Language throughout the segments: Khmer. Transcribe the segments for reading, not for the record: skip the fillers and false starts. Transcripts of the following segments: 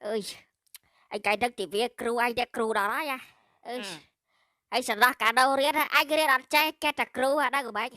អើយឯកែដឹកទិវាគ្រូឯងតែគ្រូដល់ហើយអើយហើយសម្រាប់កាដូរៀនឯងរៀនអត់ចេះចេះតែគ្រូអាហ្នឹងក៏បែក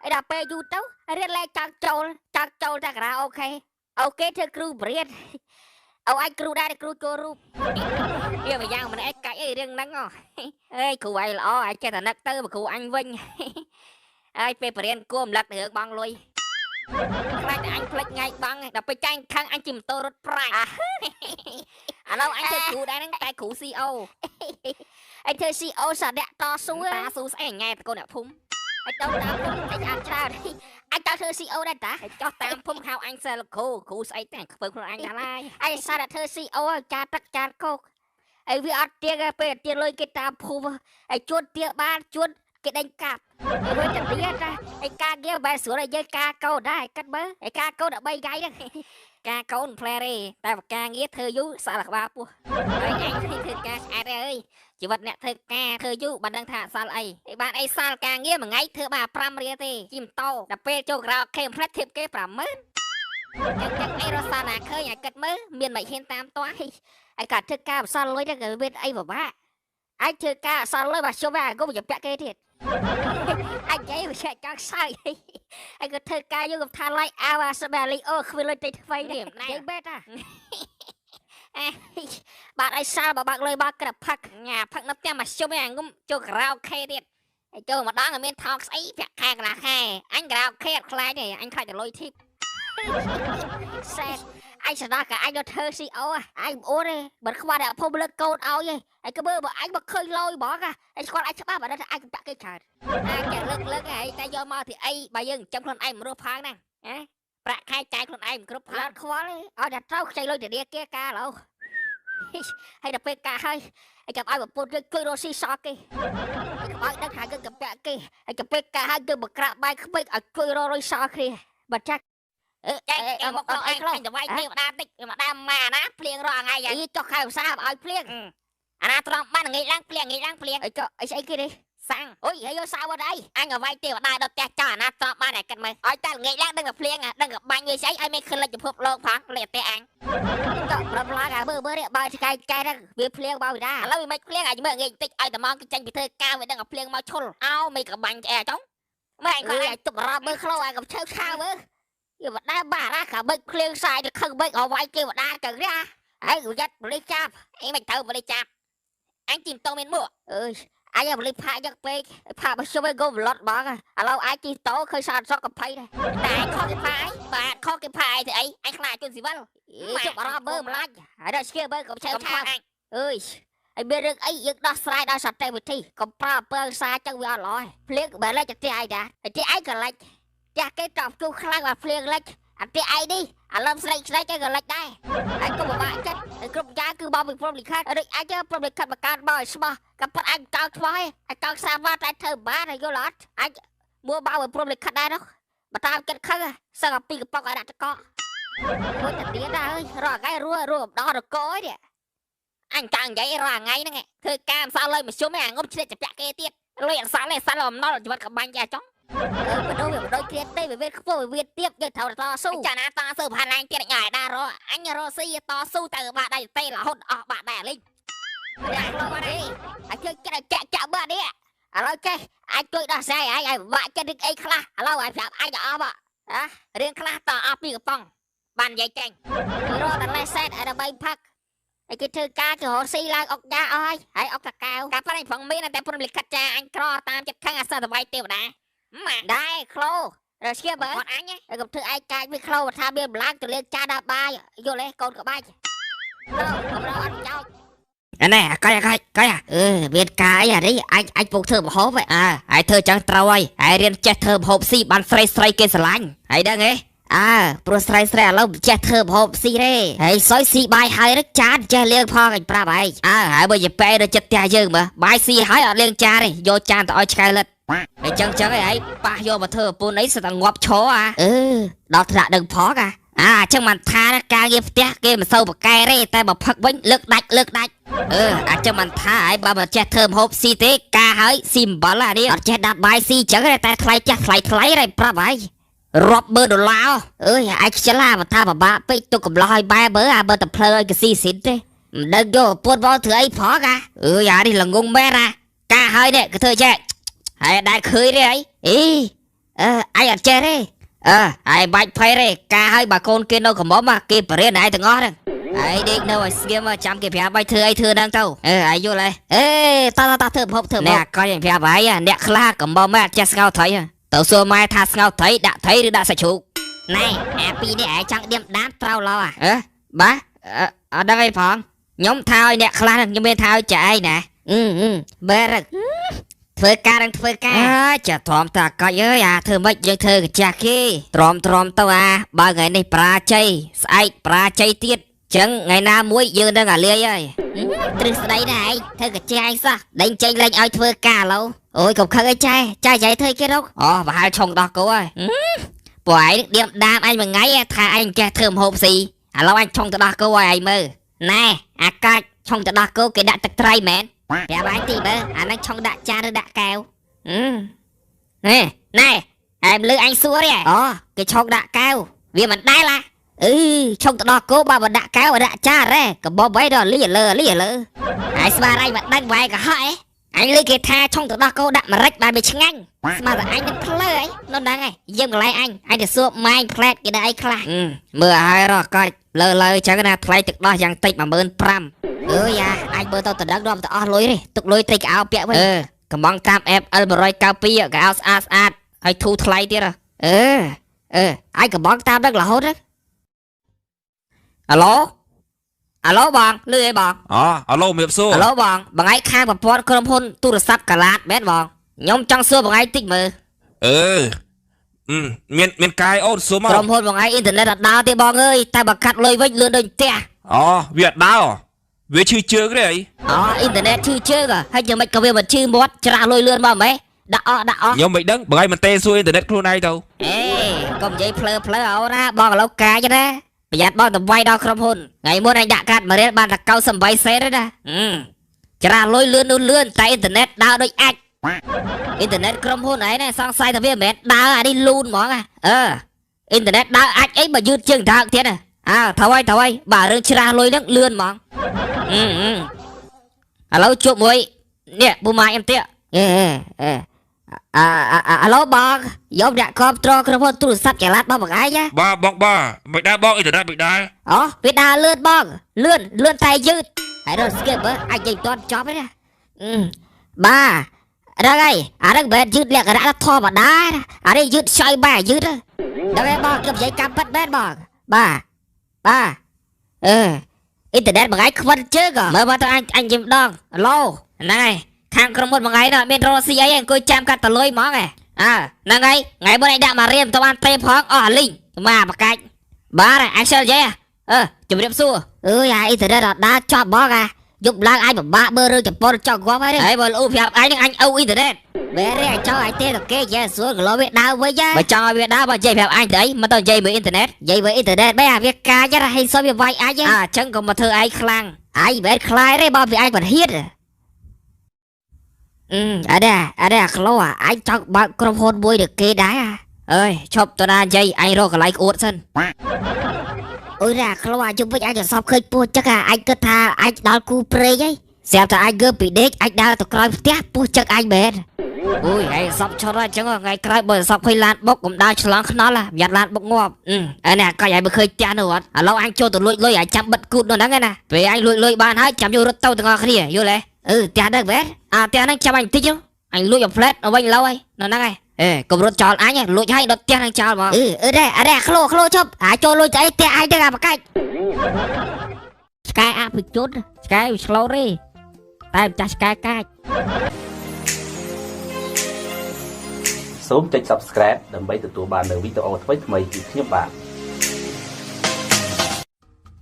ឯដល់ពេលយូរទៅរៀនលែងចង់ចូលចង់ចូលតែការ៉ាអូខេអូខេធ្វើគ្រូបរៀនអូឯងគ្រូដែរគ្រូចូលរូបវាមួយយ៉ាងម្នាក់ឯងកាច់អីរឿងហ្នឹងអេគ្រូឯងល្អឯងចេះតែនឹកទៅគ្រូអញវិញហើយពេលបរៀនគួររំលឹករឿងបងលុយខ្លាចតែអញភ្លេចថ្ងៃបងដល់ពេលចាញ់ខឹងអញជិះម៉ូតូរត់ប្រាច់ឥឡូវអញធ្វើគ្រូដែរហ្នឹងតែគ្រូ CO អញធ្វើ CO សាអ្នកតស៊ូតាស៊ូស្អីញ៉ែតកូនអ្នកភូមិអញទៅតាមភូមិតែអានច្រើនអញតធ្វើ CO ដែរតាចោះតាមភូមិហៅអញសិលគ្រូគ្រូស្អីតែខ្ពើខ្លួនអញដល់ហើយអញសារតែធ្វើ CO ចាទឹកចានគោកអីវាអត់ទៀងពេលទៀងលុយគេតាមភូមិហើយជួនទៀងបានជួនគេដេញកាប់វិញតែទៀតណាឯការងារបែរស្រួលឲ្យយើងការកូនដែរគិតមើលឯការកូន13ថ្ងៃហ្នឹងការកូនផ្លែទេតែការងារធ្វើយូរសាក់លក្បាលពោះហើយអញធ្វើការឆ្អែតអើយជីវិតអ្នកធ្វើការធ្វើយូរបានដឹងថាសល់អីបានអីសល់ការងារមួយថ្ងៃធ្វើបាន5រៀលទេជិះម៉ូតូដល់ពេលចូលក្រៅខេមផ្លេចធៀបគេ50000ចឹងចឹងអីរសាណាឃើញឲ្យគិតមើលមានមិនហ៊ានតាមទាស់ឯកាធ្វើការអសល់លុយហ្នឹងក៏មានអីពិបាកឯងធ្វើការអសល់លុយបាទជុំអាគុំจะពាក់គេទៀតអញនិយាយវាចង់សើចឯងក៏ធ្វើការយកកំថាឡៃអាវអាសបែលីអូខ្វៀលលុយតិចថ្មីនេះនិយាយបែតអាបាទឲ្យសាលបើបាក់លុយបើក្រផឹកញ៉ាផឹកនៅផ្ទះមកជុំឯងងុំចូលការ៉ាអូខេទៀតហើយចូលម្ដងឲ្យមានថោកស្អីប្រាក់ខែកន្លះខែអញការ៉ាអូខេអត់ខ្លាចទេអញខ្លាចតែលុយធីបសែតអញស្ដាប់ក៏អញទៅធ្វើ CO អញមិនអូនទេមិនខ្វះតែភូមិលើកកូនឲ្យទេហើយក៏មើលបើអញមកឃើញលយហ្មងហើយស្គាល់អញច្បាស់បើដឹងថាអញកំតាក់គេច្រើនអាចចាលើកលើកហើយតែយកមកទីអីបើយើងចិញ្ចឹមខ្លួនឯងមិនរស់ផងហ្នឹងណាប្រាក់ខែចាយខ្លួនឯងមិនគ្រប់ផងអត់ខ្វល់ទេឲ្យតែត្រូវខ្ចីលុយធនាគារការឡូវហើយដល់ពេលការហើយហើយចាំឲ្យប្រពន្ធយើងជួយរកស៊ីសល់គេហើយកុំឲ្យដឹងថាយើងកំពាក់គេហើយចាំពេលការហើយយើងមកក្រាក់បាយក្មេកឲ្យជួយរកលុយសល់គ្នាបើចាក់ចែកមកអីខ្លះអញទៅវាយទេវតាតិចម្ដាម៉ាណាភ្លៀងរាល់ថ្ងៃអីចុះខែឧស្សាហ៍ឲ្យភ្លៀងអាណាត្រង់បានងាយឡើងភ្លៀងងាយឡើងភ្លៀងអីចុះអីស្អីគេនេះសាំងអូយហើយយកសាវអត់អីអញឲ្យវាយទេវតាដល់ផ្ទះចោលអាណាត្រង់បានតែគិតមើលឲ្យតែងាយឡើងដឹងតែភ្លៀងដឹងតែបាញ់វាស្អីឲ្យមិនឃើញលិចពិភពលោកផងលិចផ្ទះអញចុះប្រំឡើងអាមើលមើលនេះបើឆ្កែចែហ្នឹងវាភ្លៀងបើវិដាឥឡូវវាមិនភ្លៀងឲ្យមើលងាយតិចឲ្យតែមកគេចេញពីធ្វើការវាដឹងតែភ្លៀងមកឈុលអោមិនក៏បាញ់ឆ្អែចុងមើលអញគាត់ឲ្យទុករ៉ាមើលខ្លោឲ្យកុំឆើឆាវមើលវាបដាបារ៉ាកាបិចភ្លៀងសាយទៅខឹងបិចឲ្យវាយគេបដាចឹងនេះហើយប្រយ័ត្នប៉ូលីសចាប់អីមិនត្រូវប៉ូលីសចាប់អញជិះម៉ូតូមានមួកអើយអញប៉ូលីសផាកយកពេកផាកមកជុំឲ្យគោប្លត់បងឥឡូវឯងជិះតូឃើញសានសុកកំភៃដែរតែឯងខុសគេផាកអីបាទខុសគេផាកអីទៅអីអញខ្លាចជនស៊ីវិលជប់អារម្មណ៍មើលម្លាច់ហើយដល់ស្គៀមើលកុំឆើឆាវអើយហើយមានរឿងអីយើងដោះស្រាយដោយសន្តិវិធីកុំប្រើអំពើហិង្សាចឹងវាអត់ល្អភ្លៀងបើលិចទៅផ្ទះឯងដែរផ្ទះឯងក៏លិចផ្ទះគេតបជួខ្លាំងបាទភ្លៀងលិចអាផ្ទះឯងនេះអាឡឹមស្រីស្រីគេក៏លិចដែរហើយកុំពិបាកចិត្តហើយគ្រប់យ៉ាងគឺមកពីព្រមលិខិតដូចអញព្រមលិខិតបង្កើតមកឲ្យស្មោះក៏ប៉ុតអញកោឆ្មោះឯងអញកោសាវ៉ាតែធ្វើបានហើយយល់អត់អញមួបៅឲ្យព្រមលិខិតដែរនោះបើតាមចិត្តខឹងសឹងតែពីកំប៉ុងឲ្យដាក់តកមួយតាទៀតដែរអើយរាល់ថ្ងៃរស់រស់ដល់រកអីនេះអញចង់និយាយរាល់ថ្ងៃហ្នឹងធ្វើការមិនសល់លុយមកជុំឯងអាងុំឆ្លៀតចាក់គេទៀតលុយអត់សល់ទេសល់អំណុលជីវិតក៏បាញ់ចាចង់អឺមនុស្សវាមិនដូចគ្នាទេវាខ្ពស់វាទៀបយើងត្រូវតស៊ូចាណាតស៊ូផានឡើងទៀតញ៉ាយដែររអញរស៊ីតស៊ូទៅបាក់ដៃទេរហូតអស់បាក់ដៃលីងដាក់ខ្លួននេះអញជួយចិត្តចាក់ចាក់មើលនេះឥឡូវចេះអញជួយដោះស្រាយឯងឲ្យបាក់ចិត្តរឿងអីខ្លះឥឡូវឲ្យប្រាប់អញទៅអស់ហ៎រឿងខ្លះតអស់ពីកំប៉ុងបាននិយាយចេញរត់ដល់លេសែតឲ្យដើម្បីផឹកហើយគេធ្វើការគេរកស៊ីឡើងអុកយ៉ាអស់ហើយហើយអុកតកៅកាប៉ានេះផងមានតែព្រមលិខិតចាអញក្រតាមចិត្តខឹងអាសតវាយទេវតាម៉ាដែរក្លោរសៀបើគាត់អញហើយកុំធ្វើឯងកាចវាក្លោថាមានម្លងទៅលេងចាដល់បាយយល់ទេកូនក្បាច់ទៅកម្រអត់ចោលអានេះអាកៃអាកៃកៃអឺមានកាយអានេះអញអញពុកធ្វើម្ហូបអើហើយធ្វើចឹងត្រូវហើយហើយរៀនចេះធ្វើម្ហូបស៊ីបានស្រីស្រីគេស្រឡាញ់ហើយដឹងទេអើព្រោះស្រីស្រីឥឡូវមិនចេះធ្វើម្ហូបស៊ីទេហើយសុយស៊ីបាយហើយរឹកចានចេះលាងផងអញប្រាប់ឯងអើហើយបើជាបែរទៅចិត្តផ្ទះយើងមើលបាយស៊ីហើយអត់លាងចានទេយកចានទៅឲ្យឆ្កែលិតហើយចឹងចឹងឯងប៉ះយកមកធ្វើប្រពន្ធអីសិតតែងាប់ឈរអាអឺដល់ថ្នាក់ដឹងផងអាអាចឹងមិនថាការងារផ្ទះគេមិនសូវប្រកែទេតែបើផឹកវិញលើកដាច់លើកដាច់អឺអាចចឹងមិនថាហើយបើមិនចេះធ្វើម្ហូបស៊ីទេការហើយស៊ីអំបិលអានេះអត់ចេះដាប់បាយស៊ីចឹងតែថ្លៃចាស់ថ្លៃថ្លៃហើយប្រាប់ហើយ រាប់ម៉ឺនដុល្លារអើយឯងខ្ជិលអាថាពិបាកពេកទុកកំឡោះឲ្យបែបើអាបើតែផ្លូវឲ្យកស៊ីស៊ីនទេមិនដឹងយកប្រពន្ធមកធ្វើអីផងអាអើយអានេះល្ងងមែនអាការហើយនេះគេធ្វើចេះហើយដែរឃើញទេអីអីអឺឯងអត់ចេះទេអើឯងបាច់ភ័យទេការហើយបើកូនគេនៅកំមុំគេបរៀនឯងទាំងអស់ហ្នឹងឯងដេកនៅឲ្យស្ងៀមចាំគេប្រាប់ឲ្យធ្វើអីធ្វើហ្នឹងទៅអឺឯងយល់ហើយអេតតតធ្វើភពធ្វើអ្នកកយប្រាប់ឯងអ្នកខ្លះកំមុំអត់ចេះស្ងោត្រីទៅសួរម៉ែថាស្ងោត្រីដាក់ត្រីឬដាក់សាច់ជ្រូកណែអាពីរនេះឯងចង់ឌៀមដាមត្រូវឡោអាអឺបាទអត់ដឹងអីផងខ្ញុំថាឲ្យអ្នកខ្លះខ្ញុំមានថាឲ្យចែឯងណាអឺបែរធ្វើការនឹងធ្វើការអើចាទ្រាំតាកាច់អើយអាធ្វើម៉េចយើងធ្វើកាចាស់គេទ្រាំទ្រាំទៅអាបើថ្ងៃនេះប្រាជ័យស្អែកប្រាជ័យទៀតចឹងថ្ងៃណាមួយយើងនឹងអាលាយហើយទ្រឹស្ដីណាឯងធ្វើកាចាស់ឯងសោះដេញចេញលែងឲ្យធ្វើការឥឡូវអូយកុំខឹងអីចែចែចែធ្វើគេរកអូប្រហែលឆុងដោះគោហើយពួកឯងឌៀមដាមឯងមួយថ្ងៃថាឯងចេះធ្វើម្ហូបស៊ីឥឡូវឯងឆុងទៅដោះគោឲ្យឯងមើលណែអាកាច់ឆុងទៅដោះគោគេដាក់ទឹកត្រីមែនប្រាប់ឯងទីមើលអាហ្នឹងឆុងដាក់ចានឬដាក់កែវណែណែឯងលឺអញសួរទេអូគេឆុងដាក់កែវវាមិនដែលឡាអឺឆុងទៅដោះគោបើមិនដាក់កែវដាក់ចានទេកបបអីដល់លីលើលីលើហើយស្មានឯងមិនដឹងវាយកុហកអីអញលឺគេថាឆុងទៅដោះគោដាក់ម្រេចបានវាឆ្ងាញ់ស្មានតែអញនឹងផ្លើអីនៅហ្នឹងឯងយើងកន្លែងអញអញទៅសួរម៉ែងផ្លែតគេដាក់អីខ្លះមើលឲ្យរកកាច់លើលើចឹងណាថ្លៃទឹកដោះយ៉ាងតិច15000អើយអាអញមើលទៅតដឹងនាំទៅអស់លុយទេទុកលុយត្រីកៅពាក់វិញអឺកំងតាមអេប L192 កៅស្អាតស្អាតហើយធូរថ្លៃទៀតអឺអឺអញកំងតាមដឹងរហូតហ្នឹងអាឡូអាឡូបងលឺអីបងអូអាឡូមៀបសួរអាឡូបងបងឯងខាងប្រព័ន្ធក្រុមហ៊ុនទូរស័ព្ទកាឡាតមែនបងខ្ញុំចង់សួរបងឯងតិចមើលអឺមានកាយអូនសួរមកក្រុមហ៊ុនបងឯងអ៊ីនធឺណិតអត់ដើរទេបងអើយតែបើកាត់លុយវិញលឿនដូចផ្ទះអូវាអត់ដើរវាឈឺជើងទេអីអូអ៊ីនធឺណិតឈឺជើងហើយយ៉ាងម៉េចក៏វាមិនឈឺមាត់ច្រាស់លុយលឿនមកម៉េះដាក់អស់ដាក់អស់ខ្ញុំមិនដឹងបងឯងមិនទេសួរអ៊ីនធឺណិតខ្លួនឯងទៅអេកុំនិយាយភ្លើភ្លើអូណាបងឥឡូវកាចណាប្រយ័ត្នបងតម្វាយដល់ក្រុមហ៊ុនថ្ងៃមុនអញដាក់កាត់មួយរៀលបានតែ98សេនទេណាច្រាស់លុយលឿននោះលឿនតែអ៊ីនធឺណិតដើរដូចអាចអ៊ីនធឺណិតក្រុមហ៊ុនឯងណាសង្ស័យថាវាមិនមែនដើរអានេះលូនហ្មងអឺអ៊ីនធឺណិតដើរអាចអីបើយឺតជាងដើរទៀតណាអើថយថយបើរឿងច្រាស់លុយហ្នឹងលឿនហ្មងឥឡូវជួបមួយនេះពូម៉ាខ្ញុំទៀតអេអេអាឡូបងយកអ្នកគ្រប់គ្រងក្រុមហ៊ុនទូរស័ព្ទចល័តបងបងឯងបាទបងបាទមិនដែរបងអ៊ីនធឺណិតមិនដែរអូវាដើរលឿនបងលឿនលឿនតែយឺតហើយរត់ស្គីបមើលអាចនិយាយតន់ចប់ទេណាបាទហ្នឹងហើយអាហ្នឹងមិនយឺតលក្ខណៈធម្មតាអានេះយឺតខ្ចីបែរយឺតហ្នឹងហើយបងខ្ញុំនិយាយកម្មពិតមែនបងបាទបាទអឺអ៊ីនធឺណិតបងឯងខ្វិនជើងមើលមកទៅអញអញនិយាយម្ដងអាឡូហ្នឹងហើយខាងក្រុមហ៊ុនមួយថ្ងៃនោះមានរកស៊ីអីអង្គុយចាំកាត់តលុយហ្មងហ៎អើហ្នឹងហើយថ្ងៃមុនឯងដាក់មករៀនមិនទៅបានទេផងអស់អាលីងមកបកាច់បាទអញខ្ជិលនិយាយអឺជម្រាបសួរអើយអាអ៊ីនធឺណិតអត់ដើរចប់ហ្មងអាយប់ឡើងអញពិបាកមើលរឿងជប៉ុនចង់ងាប់ហើយហើយបើលូប្រាប់អញនឹងអញអូអ៊ីនធឺណិតបែរឯងចង់ឲ្យទេទៅគេចេះសួរគីឡូវាដើរវិញបើចង់ឲ្យវាដើរបើនិយាយប្រាប់អញទៅអីមិនទៅនិយាយមួយអ៊ីនធឺណិតនិយាយមួយអ៊ីនធឺណិតបែរអាវាកាចហេសុំវាវាយអញអញ្ចឹងក៏មកធ្វើឯងខ្លាំងឯងមិនខ្លាយទេបើវាឯងមិនហ៊ានអឺអរេអាក្លោអញចង់បើកក្រុមហ៊ុនមួយទៅគេដែរអើយឈប់ទៅណានិយាយអញរកកន្លែងក្អួតសិនអូយរ៉ាក្លោអាជុំវិញអញទៅសពឃើញពោះចឹកអញគិតថាអញដល់គូព្រេងហីស្រាប់តែអញងើបពីដេកអញដើរទៅក្រោយផ្ទះពោះចឹកអញមែនអូយហើយសពឆុតហើយចឹងថ្ងៃក្រោយបើសពឃើញឡានបុកកុំដើរឆ្លងខ្នល់ប្រយ័ត្នឡានបុកងាប់អឺនេះកាច់ឲ្យបើឃើញផ្ទះនោះអត់ឥឡូវអញចូលទៅលួចលុយឲ្យចាំបិទគូតនោះហ្នឹងណាពេលអញលួចលុយបានហើយចាំយករត់ទៅទាំងអស់គ្នាយល់ទេអឺផ្ទះហ្នឹងមែនអាផ្ទះហ្នឹងចាំអញបន្តិចអញលួចឲ្យផ្លែតឲ្យវិញឡូវហើយនៅហ្នឹងហើយអេកុំរត់ចោលអញលួចឲ្យដុតផ្ទះហ្នឹងចោលហ្មងអឺអឺដែរអរេក្លោក្លោជប់អាចចូលលួចទៅអីផ្ទះអញហ្នឹងអាបកាច់ឆ្កែអភិជនឆ្កែវាឆ្លូតទេតែម្ចាស់ឆ្កែកាចសូមចុច Subscribe ដើម្បីទទួលបាននូវវីដេអូថ្មីៗពីខ្ញុំបាទ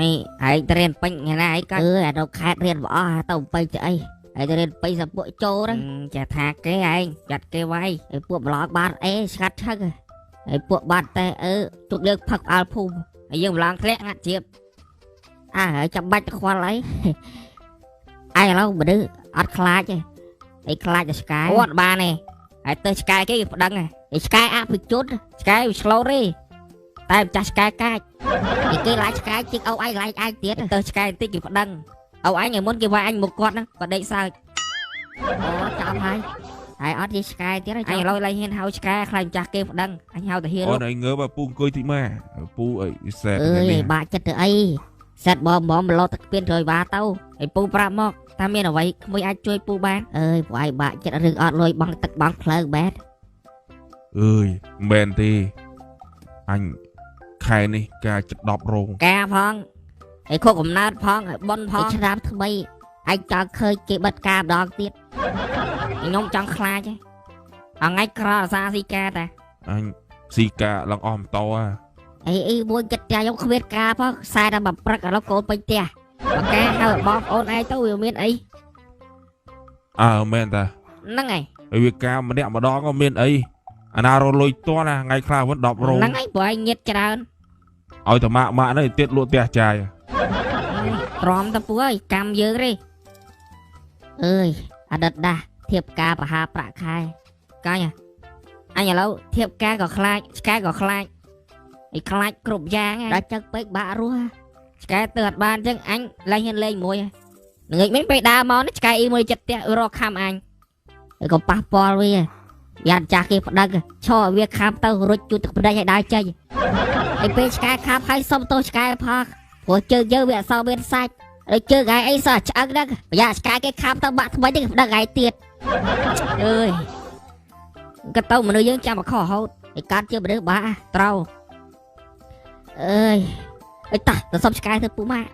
អីឯងទៅរៀនពេញថ្ងៃណាឯងកាអឺអានៅខេត្តរៀនបអស់ទៅពេញទៅអីឯងទៅរៀនពេញសពួកចូលចាថាគេឯងចាត់គេវាយឯពួកប្លងបានអេស្កាត់ឆឹកឯពួកបាត់តែអឺទុកលើកផឹកផ្អើលភូមិហើយយើងម្លងធ្លាក់ងាត់ជាបអើហើយចាំបាច់ទៅខ្វល់អីឯងឥឡូវមនុស្សអត់ខ្លាចទេឯងខ្លាចតែឆ្កែអត់បានទេ ហើយទៅឆ្កែគេគេប្តឹងឯឆ្កែអភិជនឆ្កែវាឆ្លូតទេតែម្ចាស់ឆ្កែកាចគេឡាយឆ្កែជីកអូឯងឡាយឯងទៀតទៅឆ្កែបន្តិចគេប្តឹងអូឯងថ្ងៃមុនគេវាយអញមុខគាត់ហ្នឹងគាត់ដេកសើចអូចាំហើយហើយអត់ជាឆ្កែទៀតអញឥឡូវឡើងហ៊ានហៅឆ្កែខ្លាចម្ចាស់គេប្តឹងអញហៅទៅហ៊ាន អូនឯងងើបពូអង្គុយតិចមកពូអីសែត អើយបាក់ចិត្តទៅអីសែតបងបងមឡោទឹកពៀនរយវ៉ាទៅឯពូប្រាប់មកថាមានអ្វីក្មួយអាចជួយពូបានអើយពួកឯងបាក់ចិត្តរឿងអត់លុយបងទឹកបងផ្លូវបែត អើយមែនទេអញខែនេះការចិត្ត10រោង ការផងឯខុសកំណើតផងឯប៉ុនផងឆ្នាំថ្មីឯងចង់ឃើញគេបិទការម្ដងទៀតខ្ញុំចង់ខ្លាចអងៃក្រអាសាស៊ីការតា អញស៊ីការឡើងអស់ម៉ូតូ អីអីមួយចិត្តផ្ទះខ្ញុំគ្មានការផងខ្សែតែមកព្រឹកឥឡូវកូនពេញផ្ទះបើការហៅបងប្អូនឯងទៅវាមានអី អើមែនតា ហ្នឹងហើយ ហើយវាការម្នាក់ម្ដងក៏មានអីអាណារលុយតណាថ្ងៃខ្លះវិញ10រោង ហ្នឹងហើយព្រោះឯងញាតច្រើន ឲ្យតែម៉ាក់ម៉ាក់នេះទៀតលក់ផ្ទះចាយ ទ្រាំទៅពួកអើយកម្មយើងទេអើយអតីតដាស់ធៀបការប្រហាប្រាក់ខែកាញ់អញឥឡូវធៀបការក៏ខ្លាចឆ្កែក៏ខ្លាចឯខ្លាចគ្រប់យ៉ាងដល់ចឹងពេកបាក់រស់ឆ្កែទៅអត់បានចឹងអញលែងហ៊ានលេងមួយល្ងាចមិញពេលដើរមកនេះឆ្កែអ៊ីមួយចិត្តផ្ទះរកខំអញហើយកុំប៉ះពាល់វាយ៉ាត់ចាស់គេប្តឹងឈរវាខំទៅរុចជូតទឹកប្តឹងឲ្យដើរចេញឯពេលឆ្កែខំហើយសុំទោសឆ្កែផងព្រោះជើងយើងវាអត់សូវមានសាច់ហើយជើងឯងអីសោះឆ្អឹងហ្នឹងប្រយ៉ាឆ្កែគេខំទៅបាក់ថ្មីទេគេប្តឹងឯងទៀតអើយក៏ទៅមនុស្សយើងចាំមកខុសរហូតឯកាត់ជាមនុស្សបាក់ត្រូវអើយអីតោះទៅសុំឆ្កែទៅពូម៉ាក់